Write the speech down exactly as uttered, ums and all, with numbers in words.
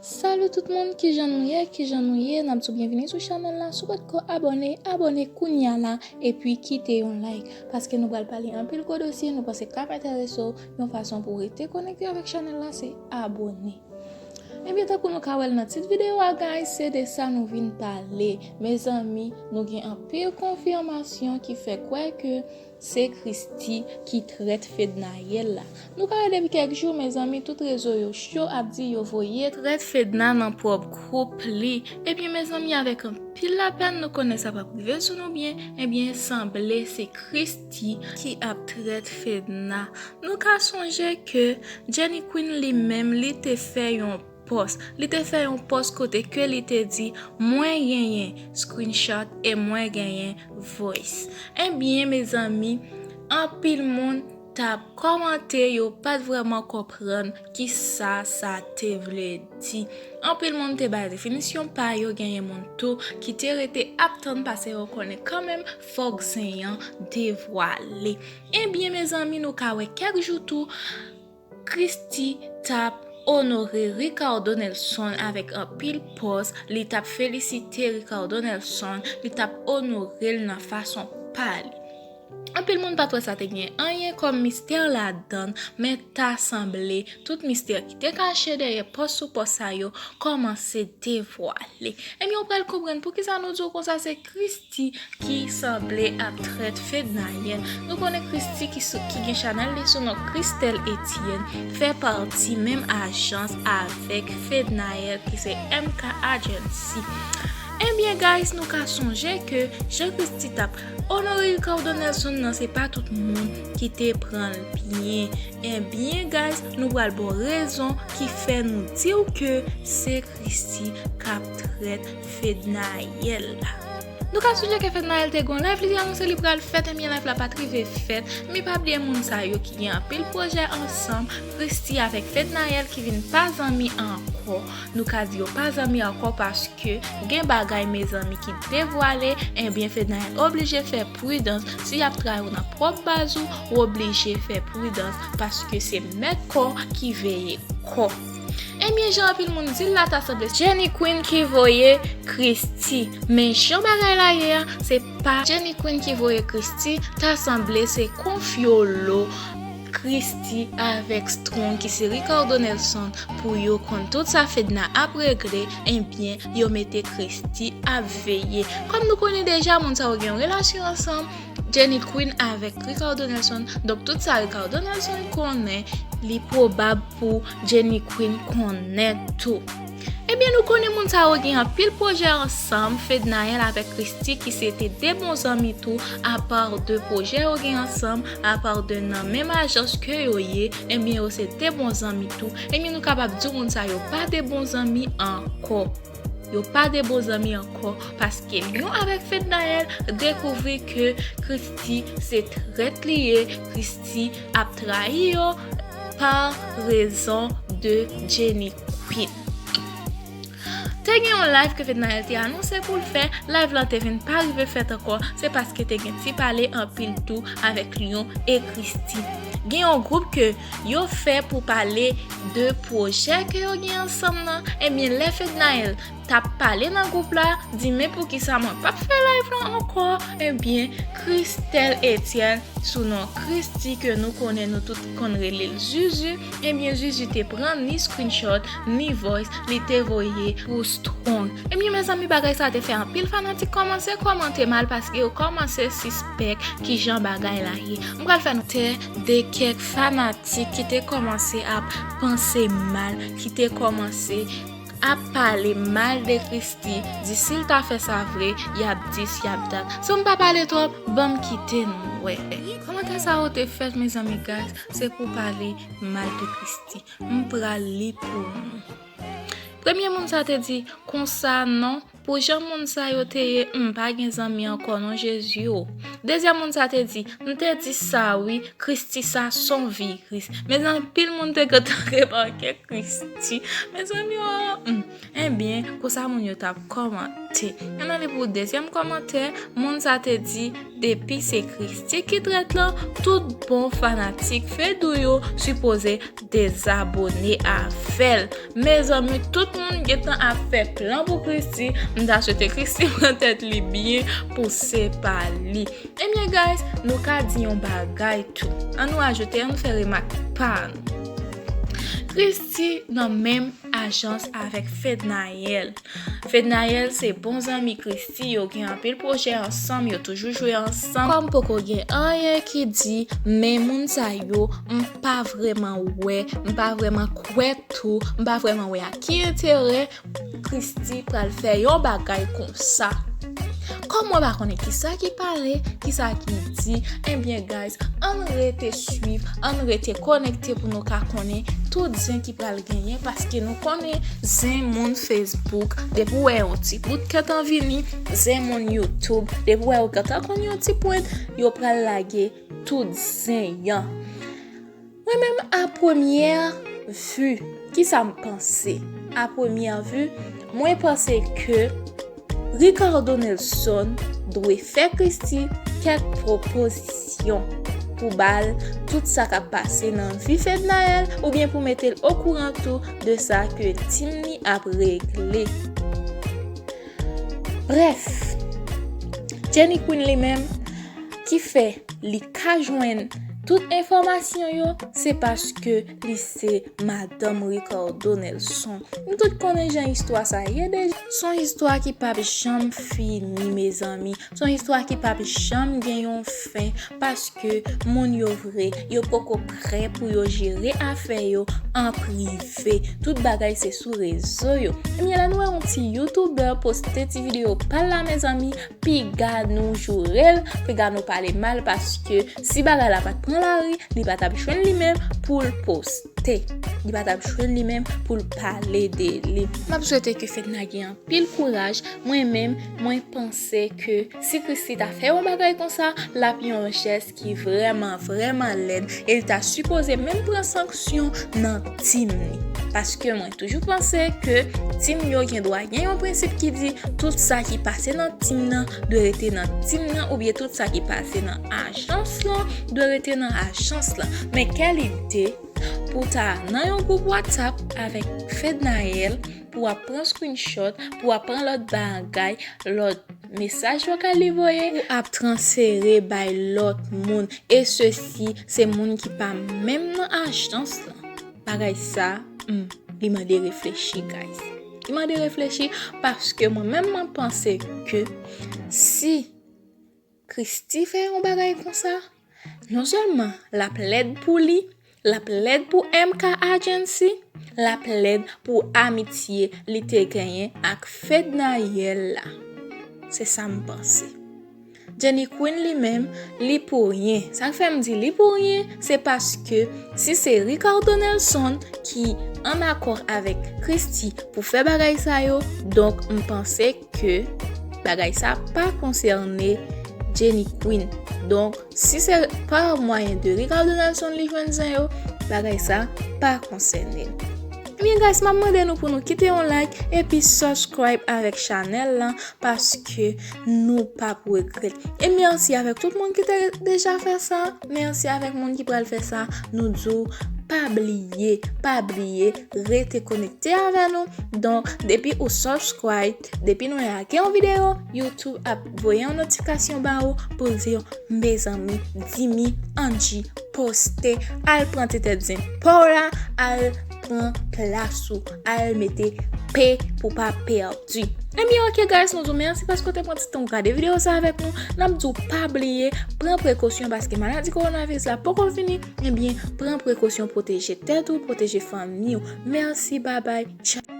Salut tout moun, kijan nou ye, kijan nou ye? N ap di w byenvini sou chanèl la. Si w potko abòne, abòne kounya la, epi kite yon like, paske nou pral pale anpil gwo dosye, nou panse k ap enterese w. Yon fason pou w rete konekte avèk chanèl la, se abòne. Ebyen, tankou nou ka wè l nan tit videyo a, guys, se de sa nou vin pale. Mezanmi, nou gen anpil konfimasyon ki fè kwè ke se Christie ki trèt Fednaelle la. Nou ka wè depi kèk jou, mezanmi, tout rezo yo cho ap di yo voye trèt Fedna nan pwòp gwoup li. Ebyen, mezanmi, avèk anpil lapèn, nou konnen sa p ap rive sou nou byen. Ebyen, sanble se Christie ki ap trèt Fedna. Nou ka sonje ke Jenny Queen li menm, li te fè yon pòs. Li te fè yon pòs kote ke li te di, "Mwen genyen screenshot e mwen genyen voice." Ebyen, mezanmi, anpil moun t ap kòmante, yo pa t vrèman konprann kisa sa te vle di. Anpil moun te bay definisyon pa yo, genyen moun tou ki te rete ap tann, paske yo konnen kanmenm fòk zen an devwale. Ebyen, mezanmi, nou ka wè kèk jou tou, Christie t ap onore Ricardo Nelson avèk anpil pòz, li t ap felisite Ricardo Nelson, li t ap onore l nan fason pa li. Anpil moun pa t wè sa te gen anyen kòm mistè ladan l, men ta sanble tout mistè ki te kache dèyè pòz sou pòz sa yo kòmanse devwale. Ebyen, ou pral konprann poukisa nou di w konsa, se Christie ki sanble ap trèt Fednaelle. Nou konnen Christie ki, sou, ki gen chanèl li sou non Christelle Etienne, fè pati menm ajans avèk Fednaelle ki se M K Agency. Ebyen, guys, nou ka sonje ke jan Christie t ap onore Ricardo Nelson nan, se pa tout moun ki te pran l byen. Ebyen, guys, nou pral ba w rezon ki fè nou di w ke se Christie k ap trèt Fednaelle la. Nou ka sonje ke Fednaelle te gon live, li te anonse li pral fèt, ebyen live la pa t rive fèt. Men pa bliye moun sa yo ki gen anpil pwojè ansanm, Christie avèk Fednaelle ki vin pa zanmi ankò. Nou ka di yo pa zanmi ankò paske gen bagay, mezanmi, ki devwale, ebyen Fednaelle oblije fè pridans. Si y ap trayi w nan pwòp baz ou, w oblije fè pridans paske se mèt kò ki veye kò. Ebyen, jan anpil moun di l la, ta sanble Jenny Queen ki voye Christie. Men jan bagay la ye a, se pa Jenny Queen ki voye Christie, ta sanble se konfyolo Christie avèk Strong ki se Ricardo Nelson pou yo konn tout sa Fedna ap regle, ebyen, yo mete Christie ap veye. Kòm nou konnen deja, moun sa yo gen yon relasyon ansanm, Jenny Queen avèk Ricardo Nelson. Donk, tout sa Ricardo Nelson konnen, li pwobab pou Jenny Queen konnen tou. Ebyen, nou konnen moun sa yo gen anpil pwojè ansanm, Fednaelle avèk Christie, ki se te de bon zanmi tou, apa de pwojè yo gen ansanm, apa de nan menm ajans ke yo ye, ebyen, yo se de bon zanmi tou. Ebyen, nou kapab di moun sa yo pa de bon zanmi ankò. Yo pa de bon zanmi ankò, paske Lion avèk Fednaelle dekouvri ke Christie se trèt li ye, Christie ap trayi yo pa rezon de Jenny Queen. Te gen yon live ke Fednaelle te anonse pou l fè, live lan te vin pa rive fèt ankò, se paske te gen ti pale anpil tou avèk Lion e Christie. Gen yon gwoup ke yo fè pou pale de pwojè ke yo gen ansanm nan, ebyen, lè Fednaelle t ap pale nan gwoup la, di, "Men poukisa mwen p ap fè live lan ankò?" Ebyen, Christelle Etienne, sou non Christie ke nou konnen, nou tout konn rele l Zuzu, ebyen, Zuzu te pran ni screenshot, ni voice, li te voye pou Strong. Ebyen, mezanmi, bagay sa te fè anpil fanatik kòmanse kòmante mal paske yo kòmanse sispèk kijan bagay la ye. M pral fè nou tè de kèk fanatik ki te kòmanse ap panse mal, ki te kòmanse ap pale mal de Christie, di si l ta fè sa vre, y ap dis, y ap dat. Si m pa pale twòp, ban m kite nou wè. Kòmantè sa yo te fèt, mezanmi, guys, se pou pale mal de Christie. M pral li pou nou. Premye moun sa te di, "Konsa non, pou jan moun sa yo te ye, m pa gen zanmi ankò non, Jezi o." Dezyèm moun sa te di, "M te di sa wi, Christie sa s on viris." Mezanmi, anpil moun te gentan remake Christie. Mezanmi o, hmm. Ebyen, konsa moun yo t ap kòmante. Ann ale pou dezyèm kòmantè, moun sa te di, depi se Christie ki trèt lan, tout bon fanatik Fedou yo sipoze dezabone avè l. Mezanmi, tout moun gentan ap fè plan pou Christie, m ta swete Christie pran tèt li byen pou se pa li. Ebyen guys, nou ka di yon bagay tou. Ann nou ajoute, ann nou fè remak pa nou. Christie nan menm ajans avèk Fednaelle. Fednaelle se bon zanmi Christie, yo gen anpil pwojè ansanm, yo toujou jwe ansanm. Kòm poko gen anyen ki di, men moun sa yo, m pa vrèman wè, m pa vrèman kwè tou, m pa vrèman wè ak ki enterè Christie pral fè yon bagay konsa. Kòm mwen pa konnen kisa ki pale, kisa ki di, ebyen guys, ann rete swiv, ann rete konekte pou nou ka konnen tout zen ki pral genyen, paske nou konnen zen moun Facebook, depi w wè yon ti bout kèt an vini, zen moun YouTube, depi w wè yo gentan konn yon ti pwent, yo pral lage tout zen an. Mwen menm, a premyè vi, kisa m panse? A premyè vi, mwen panse ke Ricardo Nelson dwe fè Christie kèk pwopozisyon pou ba l tout sa k ap pase nan vi Fednaelle oubyen pou mete l okouran tou de sa ke team li ap regle. Brèf, Jenny Queen li menm, ki fè li ka jwenn tout enfòmasyon yo, se paske li se madanm Ricardo Nelson. Nou tout konnen jan istwa sa ye deja. Se yon istwa ki p ap janm fini, mezanmi. Se yon istwa ki p ap janm gen yon fen, paske moun yo vre, yo poko prè pou yo jere afè yo an prive. Tout bagay se sou rezo yo. Ebyen, lè nou wè yon ti youtubè poste ti videyo pa l la, mezanmi, piga nou joure l, piga nou pale mal, paske si bagay la pa t pran lari, li pa t ap jwenn li menm pou l poste. Li pa t ap jwenn li menm pou l pale de li. M ap swete ke Fedna gen anpil kouraj. Mwen menm, mwen panse ke si Christie ta fè yon bagay konsa, l ap yon jès ki vrèman, vrèman lèd, e li ta sipoze menm pran sanksyon nan team li. Paske mwen toujou panse ke team yo gen dwa gen yon prensip ki di tout sa ki pase nan team nan dwe rete nan team nan, oubyen tout sa ki pase nan ajans lan dwe rete nan ajans lan. Men kèl ide pou ta nan yon gwoup WhatsApp avèk Fednaelle pou w ap pran screenshot, pou w ap pran lòt bagay, lòt mesaj vokal li voye, ou ap transfere bay lòt moun. E sesi, se moun ki pa menm nan ajans lan. Bagay sa, hmm, li mande reflechi, guys. Li mande reflechi paske mwen menm mwen panse ke si Christie fè yon bagay konsa, non sèlman l ap lèd pou li, l ap lèd pou M K Agency, l ap lèd pou amitye li te genyen ak Fednaelle la. Se sa m panse. Jenny Queen li menm, li pou ryen. Sa k fè m di li pou ryen, se paske si se Ricardo Nelson ki an akò avèk Christie pou fè bagay sa yo, donk m panse ke bagay sa pa konsène Jenny Queen. Donk, si se pa mwayen de Ricardo Nelson li jwenn zen yo, bagay sa pa konsène l. Ebyen, guys, m ap mande nou pou nou kite yon like epi subscribe avèk chanèl lan, paske nou p ap regrèt. E mèsi avèk tout moun ki te deja fè sa, mèsi avèk moun ki pral fè sa. Nou di w, pa bliye, pa bliye, rete konekte avè nou. Donk, depi ou subscribe, depi nou lage yon videyo, YouTube ap voye yon notifikasyon ba ou pou l di w, mezanmi, Dimy, Angie, poste, al pran ti tèt zen pa w la, al pran plas ou, al mete P pou pa pèdi. Ebyen, ok, guys, nou di w mèsi paske w te pran ti tan w gade videyo sa avèk nou. N ap di w pa bliye, pran prekosyon paske maladi kowonaviris la poko fini. Ebyen, pran prekosyon, pwoteje tèt ou, pwoteje fanmi w. Mèsi, babay, tchaw.